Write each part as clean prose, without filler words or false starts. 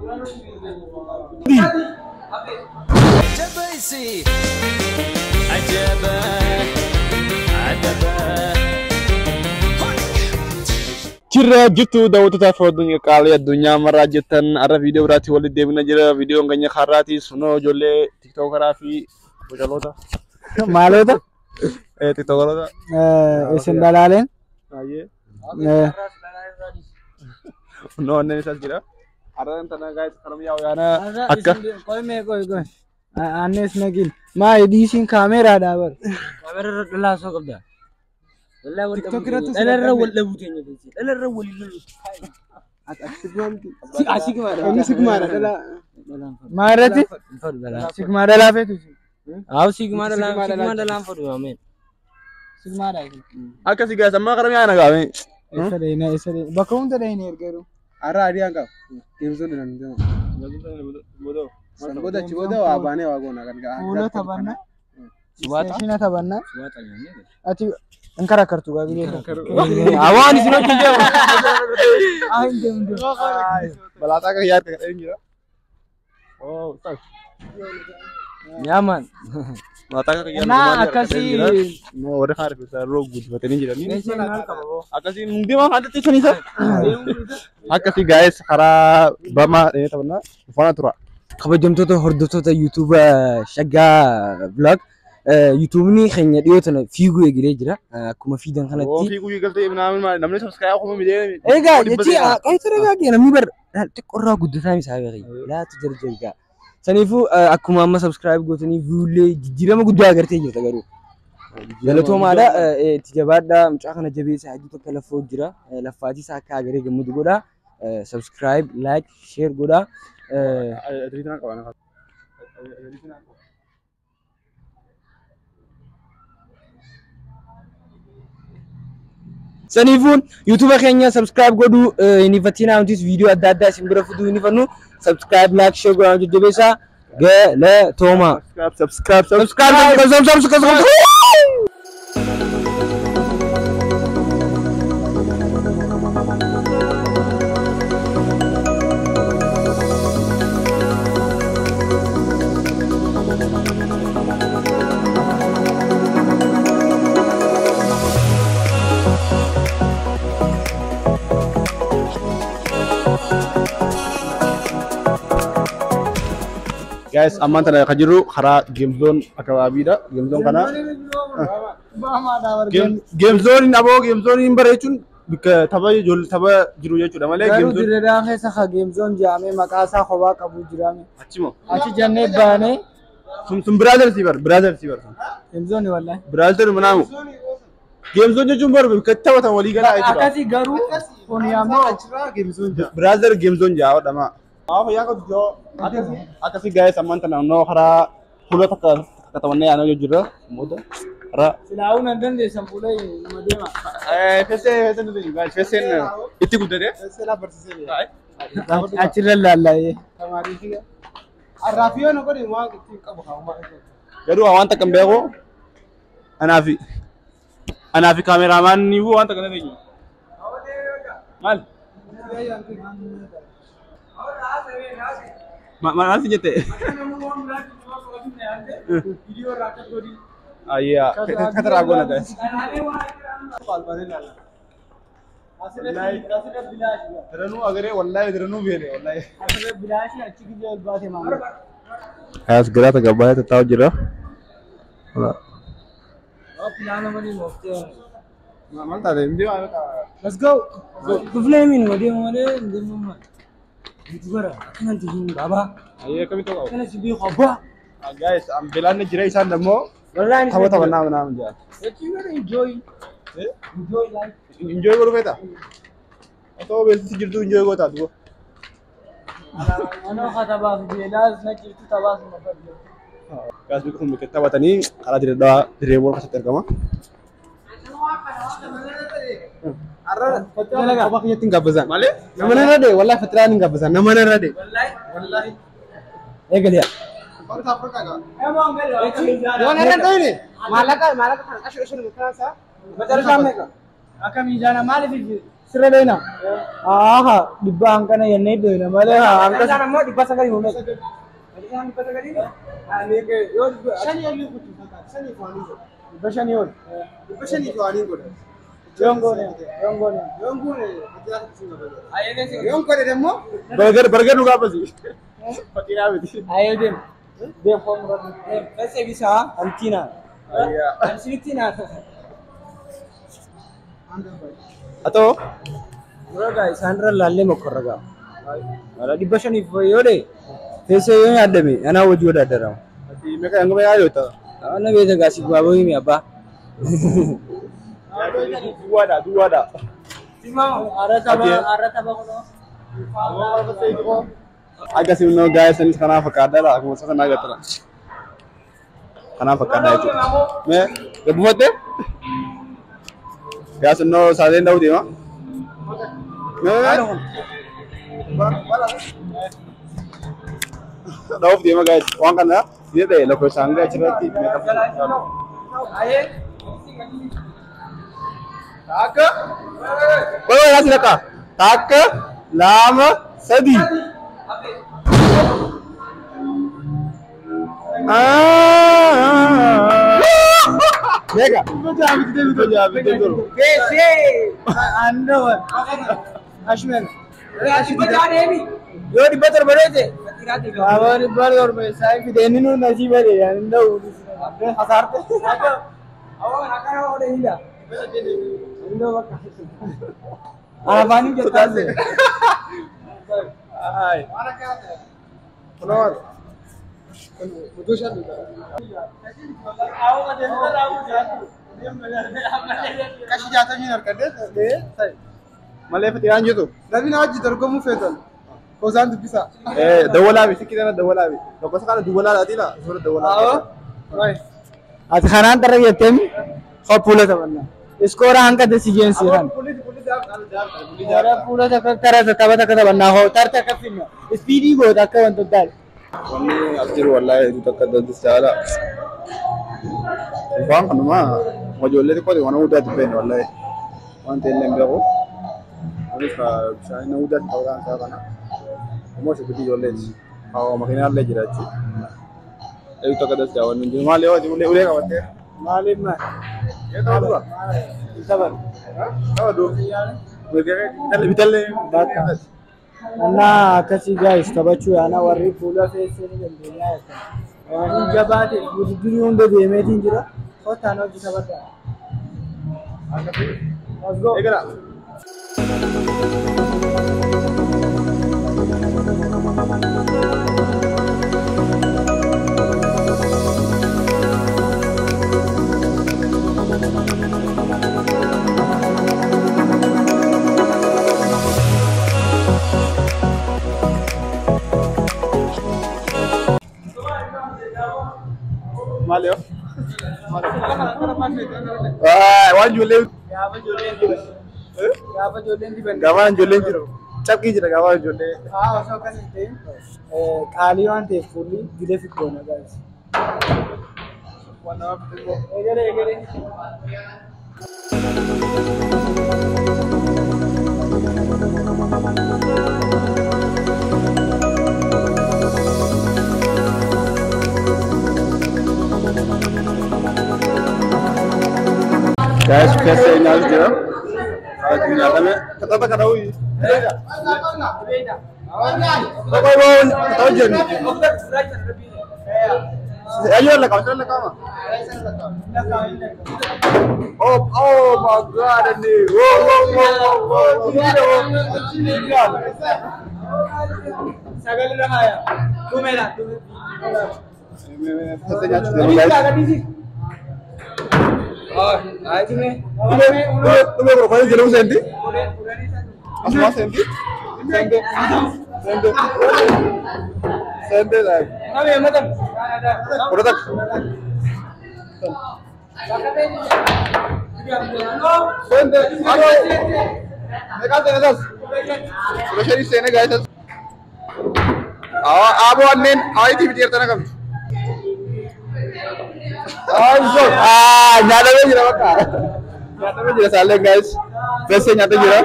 Jirra jirtu daawwattoota fi hordoftoota qaalii addunyaa maraa jirtan har'a viidiyoo biraatti walitti deebina jira. Viidiyoon keenya har'aati sunoo ijoollee tiktookaraa fi bocaloota. Maalota? Tiktookaroota. Isin dhalaaleen? Baay'ee. Noo onneen isaas jira. Har'a tana gaayis karam yaa'u yaana akka. Qoy qoy qoy. Annes nagin. Maa dhiisiin kaameeraadhaa bar. Kaameera irra dhalaa osoo qabda. TikTok irratti Dhalarra wal dhabuu teenya teessee. Dhalarra wal lolu. Inni sigmaadha dhalaa. Maa irratti? Sigmaa dhalaa feetu. Haa sigmaa dhalaa sigmaa dhalaan fadhu ameen. Sigmaadha. Akkasii gaayis amma karam yaa'ana gaame. Isa dheena isa dheena. Bakka hunda dheena ergaruu. Har'a adii hanga geemsoon dha nu San booda achi booda waa baanee waa goona kan ga'a. Fuula taphannaa. Isteeshina taphannaa. Ati hin karakkartu gaa biyya kana. Awaan isin hojii deemu. Ah hin deemu deemu. Balaaxaa akka yaadde kadheen jira. Oh, thanks. Yaaman. Balaaxaa akka yaadde. Naa akkasii. Noo warri kaan rifeensa irra guddifatanii jiranii. Akkasii hundimaa kan teessanii isa. Akkasii gaayis karaa bamaa dhee taphannaa faana tura. Kabajamtoota hordoftoota YouTube Shaggaa Vlog. YouTubeni keenya dhiyoo tana fiiguu eegalee jira. Akkuma fiidan kanatti. Fiiguu eegaltee namni subscribe kuma miliyoona. Egaa jechi qayita ragaa namni bar xiqqoorraa guddataa isaa beekai. Laatu jarjargaa. Saniifuu akkuma amma subscribe gootanii viewlee jijjiirama guddaa agartee jirta garuu. Galatoomaadha itti jabaadhaa mucaa kana jabeessa hedduu tokko laffoo jira. Laffaatii isaa akka agaree gammadu godhaa. Subscribe, like, share godhaa. Saniifuun YouTube keenya subscribe godhuu hin ifatinaa nutis viidiyoo adda addaa isin bira fiduu hin ifannu subscribe, like, share godhaa jajjabeessaa. Galatooma. Subscribe, subscribe, Subscribe, subscribe, subscribe. Guys, ammaan tana kan jirru karaa Geemzoon akabaabiidha. Geemzoon kana Geemzoon aboo Geemzoon hin bareechuun bakka tapha ijoollee tapha jiru jechuudha malee Garuu Geemzoon dirreedhaan keessa ka geemzoon jedhamee maqaa isaa kophaa qabu jiraame. achimo. Achi jennee baanee Sun biraazarsi bar biraazarsi bar. geemzooni wallahi. Biraazar manaamu. Geemzoon jechuun bar bakka taphatan walii galaa jechuudha. Akkasii garuu kun ammoo Biraazar Geemzoon jedha dhama. Haa fayyaa qabdu joo. Akkasii guys ammaan tana naannoo karaa fuula takka takka taphannee yaanoo jirra. Booda karaa silaa'uun hin dandeessan fuula nama deema. Feesee feesee nuti guys feeseen itti guddate. Achirra laallaa'ee. Arraafiyoo na godhi waan ittiin qabu haa Garuu waan takka hin beeku. Anaa fi kaameraamaanii waan takka hin dandeenyu. Maal? Maal si jette? Ayyaa kataraa goona guys. Diranuu agaree wallahi diranuu beele wallahi. As galaata gabaa tattaa'u jira. Maal taate hindi waan Let's go. Dhufnee miin deemu malee deemu malee. Dubara akkanatti hin baabaa. Ayyee akkamitti qabu? Akkana si beeku abbaa. Guys, beelaan jira isaan dammoo Wallaan tapha taphannaa manaa jira. Enjoy. Enjoy life. Enjoy godhu feeta? Otoo beeltitti jirtu enjoy gootaa duba. Anoo katabaaf beelaas na jirtu taphaas na fadhu. Guys, bakka kun bakka taphatanii karaa dirreedhaa dirreewwan keessatti argama. Har'a kophaa kiyyatti hin gabbazan. Malee? Nama narra dhee wallahi fatiraan hin gabbazan nama narra dhee. Eegaliya. Yoo narra dhee maallaqa maallaqa kan ashir ashir kan isaa. Macarashaa meeqa? Akka miizaana maaliif Sirra deena. Aaha dhibba hanqana jennee deena malee hanqa. Isaan ammoo 900 uume. Isaan 900 yoo Shanii olii kutu fakkaata. Shanii fo'anii godha. 500 ol. 500 fo'anii godha. Yoon goone yoon goone. Yoon goone yoon godhe immoo. Bargar nu gaafasi. Fakiraa miti. Ayee deem. Deem foon muratu. Deem. Fese bisaa antiina. Ansittina. Atoo. Muraga isaan irra laallee mokkorra ga'a. Mala 500 yoo ta'e feesee yoo yaadame anaa wajji wadaaddarama. Ati meeqa hanga yaa joota? Ana beeka gaasi gubaaboo himi abbaa. Duwwaadha duwwaadha. Arra tapha kunoo. Akkasii immoo gaa'ee sanis kanaaf fakkaadha akkuma isa sanaa gatara. Kanaaf fakkaadha jechuudha. Mee gabbufattee? Gaas immoo saaleen dha'uu deema. Dha'uuf deema gaa'es waan kana jedhee lakkoofsaan gaa'e achirratti meeqa Takka. Wai wai nasi lakka. Takka, lama, sadi. Mega. Ando. Ashman. Yoo 700 dheete. Awwan 700 isaa fideenni nu nasiiba dee ando. Hasaarte. Awwan akkana hodhe hidha. Afaanii jettaase. Ay. Kunoo. Kashi jaatamii harkadhee. Malee fatiraan jirtu. Namni na wajji dorgomuu feetan. Koosaan dubbisaa. Dawwalaabi sikki tana dawwalaabi. Lakkoofsa kana duwwalaa la suura dawwalaa. Ati kanaan tarra jetteemi fuula taphannaa. Iskoora hanqa dasi jeensiran. Fuula takka tara tapha takka taphannaa hoo tarta akka finna. Ispiidii goota akka wantoota. Wanni as jiru wallaahi hedduu takka dadis caala. Waan kanuma ijoollee xiqqooti waan guddaatti beeknu wallaahi. Waan ta'e illee hin beeku. Kunis bishaan nama guddaatti ta'uudhaan isaa kana. Ammoo shukutii ijoolleeti. Haa makiinaa illee jira jechuudha. Hedduu takka dadis caala wanni jiru. Maali yoo ati ulee qabattee? Maaliif maal? Yoo ta'u du'a? Tapha. Tapha du'a. Bitallee. Bakka. Annaa akkasii gaayis taphachuu yaana warri fuula feessee ni dandeenya. Waan jabaa ta'e wudiddirii hunda deemeetiin jira. Kottaan hojii taphadhaa. Let's go. Eegala. Maal yoo? Waan ijoollee. Gaafa ijoolleen diban. Gaafa ijoolleen diban. Gaafa ijoolleen jiru. Cabqii jira gaafa ijoollee. Haa osoo akkas hin ta'in qaalii waan ta'eef fuulli gilee fikkoona gaayis. Waan namaaf xiqqoo. Eegale eegale. Guys, keessa nyaatu jira. Haati nyaatame. Tapha kana hojii. Tapha boon tapha jennu. Ayyoo lakkaa'ama sirra lakkaa'ama. Oh oh my God ani. Whoa whoa whoa whoa whoa. Sagal irra haaya. Dhumeera. Keessa nyaatu jira guys. Dhume profile jedhamu seenti. Asuma seenti. Seente. Seente. Seente laag. Kudha takka. Seente. Aloo. Meeqaan seene tas? 15 seene gaa'e tas. Aboo anneen ayitii miti eertana qabdi. Nyaatame jira bakka. Nyaatamee jira saalleen guys. Feessee nyaatee jira.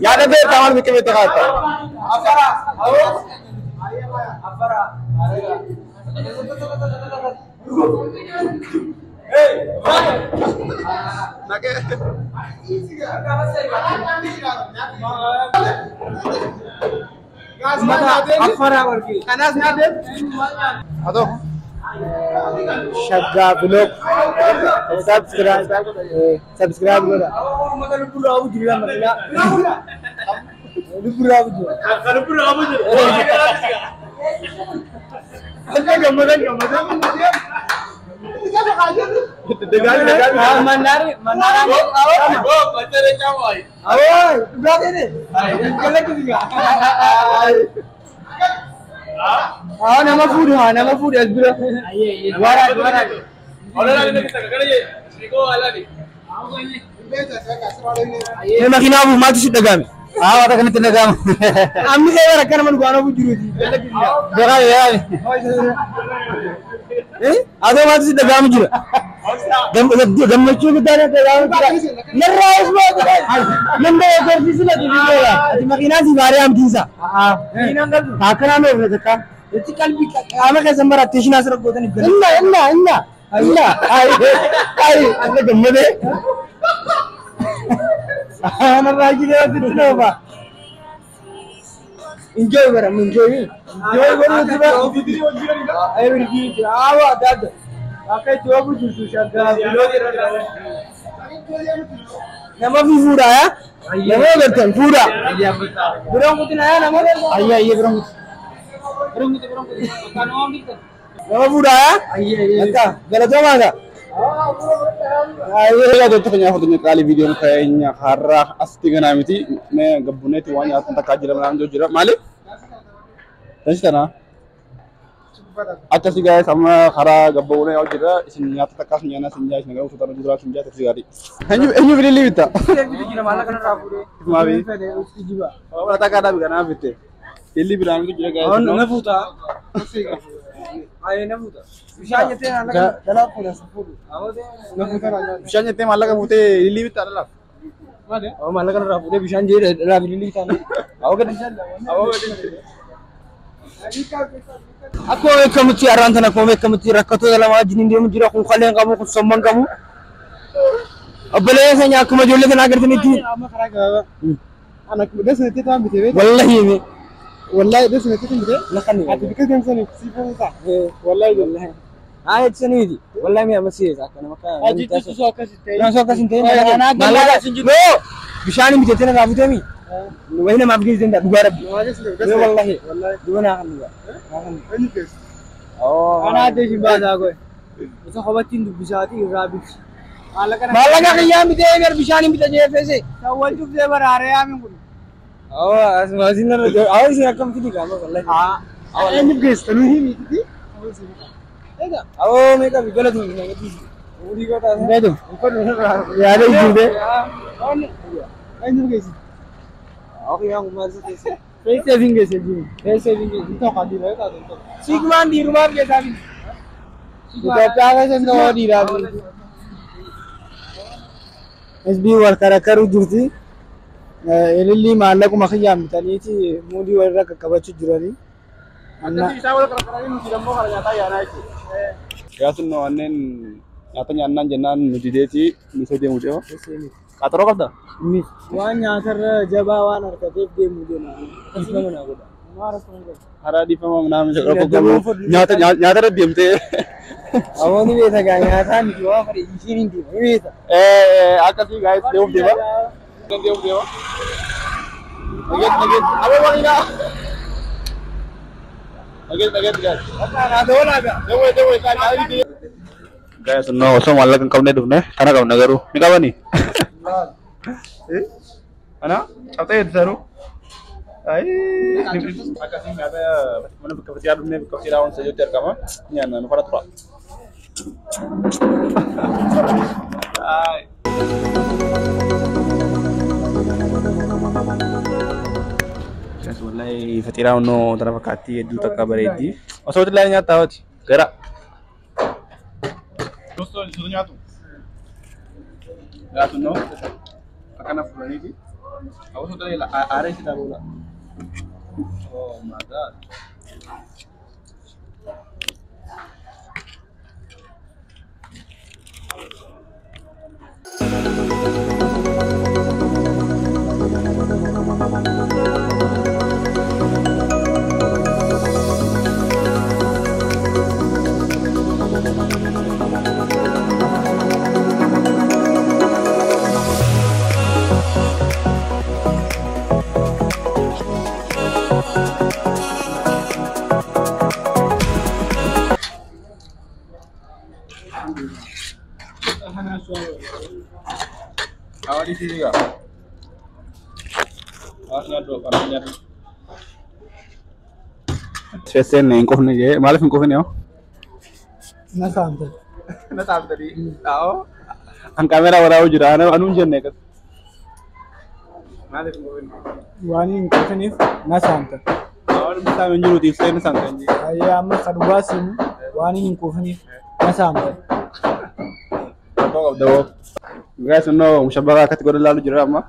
Yaada beektaa maal biqiltuu beektaa kaata? Shaggaa Vlog subscribe subscribe godha. Nama fuudhi haa nama fuudhi as bira. Waraabbi waraabbi. Makiinaa buuf maaltu si dhagahame? Haa waan kanatti dhagahama. Amni kee bara akkana mana dhugaan ofu jiruuti. Beekaa beekaa. Adoo maaltu si dhagahamu jira? Gammachuu guddaan dhagahamu jira. Narraa usmaa nan ba'ee gorsiisu lati biyyoodha. Ati makiinaa si baaree amtiinsa. Akkanaa nuuf takka. Itti qalbii qaama keessan bara attention asirra gootaniif gala. Inna inna inna inna ay ay Alla gammadee. Narraa jiree sitti noofa. Enjoy bara enjoy. Enjoy godhuuti bara. Everything. Haa adda adda. Akka itti oofu jirtu Shaggaa Vlog irra. Nama fi fuudhaa yaa? Nama agartan fuudhaa. Biraan kutina yaa nama? Ayya ayya biraan kuti. Nama fuudhaa yaa? Akka galatoomaa gaa. Yaadota keenya afurtamii qaalii viidiyoon keenya har'aa asitti ganaa miti mee gabbuneetti waan nyaatan takkaa jira manaan jira maali? Tansi tanaa. Akkasii gaa'es amma karaa gabbuunee yoo jira isin nyaata takkaas nyaanaa isin jaa isin garuu tutan jira isin jaa taksii gaarii. Eenyu bililli bitta? Maafi? Wala takkaa dhaabi kanaa bitte. Illi biraan jira gaa'es. Na fuutaa. Ayee na fuuta. Bishaan jettee maallaqa. Jalaa fuudha fuudhu. Bishaan jettee maallaqa fuutee illi bittaa dhalaaf. Awwa maallaqa irraa fuutee bishaan jee dhalaaf illi bittaa. Awwa gadi. Akkuma beekamutti har'aan tana akkuma beekamutti rakkattoota lama wajjin deemu jira kun qalleen qabu kun somman qabu. Obboleeyyan keenya akkuma ijoollee kana agartanitti. Amma karaa gabaabaa. Ana akkuma deessuutti ta'an bitee beektaa. Wallahi hime. Wallahi deessuutti ta'an bitee. Lakkani. Ati bikka deemsanii si fuusaa. Wallahi wallahi. Haa jechuun wallahi mi'a ammasii akka nama akka. Ajjiitu akkasitti ta'e. Nama akkas hin ta'in. Maallaqa no bishaan hin bitattee narraa fuutee mi? Wayi namaaf geessisee hin dhugaa rabbi. Wallahi duba naa kan dhugaa. Ana adda ishin baasaa goe. Isa kophattiin dubbisaatii irraa biti. Maallaqa kiyyaan bitee gar bishaan hin bita jee feese. Sawwan cuftee baraaree yaamin kun. Awwa asuma isin narra awwa isin akkam fidi qaama wallahi. Eenyuuf geessita nu himi. Awwa meeqa fi galatu na gadhiisi. Umurii koo taasisaa. Beetu. Yaada ijuubee. Eenyuuf geessita? Awwa kiyyaan kun maal isa teesse? Feesee fi geesse jiru. Feesee fi geesse. Tokko adii ba'ee taatu tokko. Sigmaan dhiirumaaf keessaa fi. Itoophiyaa keessatti nama dhiiraa fi. SB wal karakkaruu jirti. Ililli maallaquma kiyyaan bitaniiti muudii walirra qaqqabachuu jiranii. Akkasii isaan wal karakkaranii nuti immoo kana nyaataa yaanaa jechuudha. Gaafin wanneen nyaata nyaannaan jennaan nu dideeti nu soo deemu deema. Qaxaroo qabdaa? Waan nyaatarra jabaa waan harkateef deemuu deema. Dhiifama naa godha. Karaa dhiifama naam rakkoo qabu nyaata nyaatarra deemtee. Namoonni beekta gaa nyaataa miti waan fedhe ishiin hin deema ni beekta. Akkasii gaa'es deemuuf deema. Deemuuf deema. Dhageetti dhageetti. Aboo makiinaa. Dhageetti dhageetti gaa'es. Deemuu deemuu isaan Gaa'es no osoo maallaqa hin qabne dhufne kana qabna garuu ni qabani. Ana cabxee itti saruu. Akkasii nyaata mana bakka fatiyaa dhufnee bakka fatiyaa waan sajootti argama. Nyaanna nu fara tura. Wallahi fatiraa onnoo tana fakkaatti hedduu takka bareeddi. Osoo illee nyaata hawwati. Gara. Nyaatu. Gaafannoo akkana fuudhaniiti. Hawaasa ta'e aara itti dhaabudha. Oh my God. Awal isi juga. Awas nyaadhu, awas nyaadhu. Seeseen hin qofne jee maaliif hin qofne hoo? Na saamte. Na saamtanii. Aawoo. An kaameraa waraabuu jira anuu hin jenne akkas. Maaliif hin qofne? Waan hin qofneef na saamte. Waan bitaa hin jiruutiif seen saamtan jee. Ayyee amma ka dhugaa simu waan hin qofneef na saamte. Rakkoo qabda hoo. Guys, no mushabbaqa akkatti godhan laalu jira amma.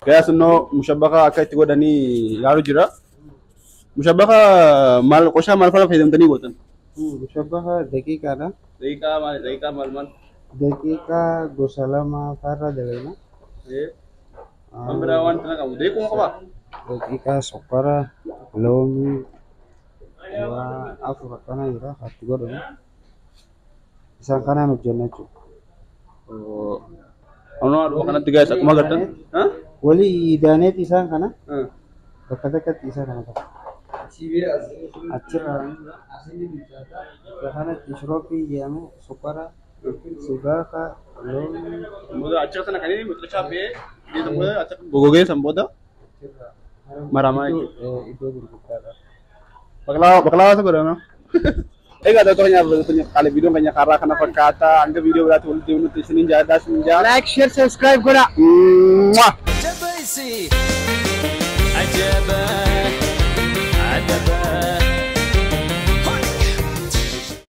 Guys, no mushabbaqa akka itti godhanii laalu jira. Mushabbaqa maal qoshaa maal fa'aa fayyadamtanii gootan? Mushabbaqa daqiiqaadha. Daqiiqaa maal daqiiqaa maal maal? Daqiiqaa gosa lama farra dalagna. Waan biraa waan tana qabu daqiiquma qabaa? Daqiiqaa sokkora, loomii, waa afur akkana jira itti godhamu. Isaan kanaan hojjenna jechuudha. Onoo aduu kanatti guys akkuma agartan. Walii idaaneet isaan kana bakka takkatti isa kana qaba. Achirraa kanatti shirooppii jedhamu sukkara, sibaaka, loomii. Booda achirra sana kan inni muxxachaa ba'ee booda achirra gogogee san booda maramaa jechuudha. Iddoo gurgurtaadha. Baqlaa isa godhama. Egaa daawwattoota keenyaaf hordoftoota qaalii viidiyoon keenya karaa kana fakkaata. Hanga viidiyoo biraatti walitti deebinutti isiniin jaalladha isiniin jaalladha. Like, share, subscribe godhaa. Mwah! Ajaba, ajaba, ajaba.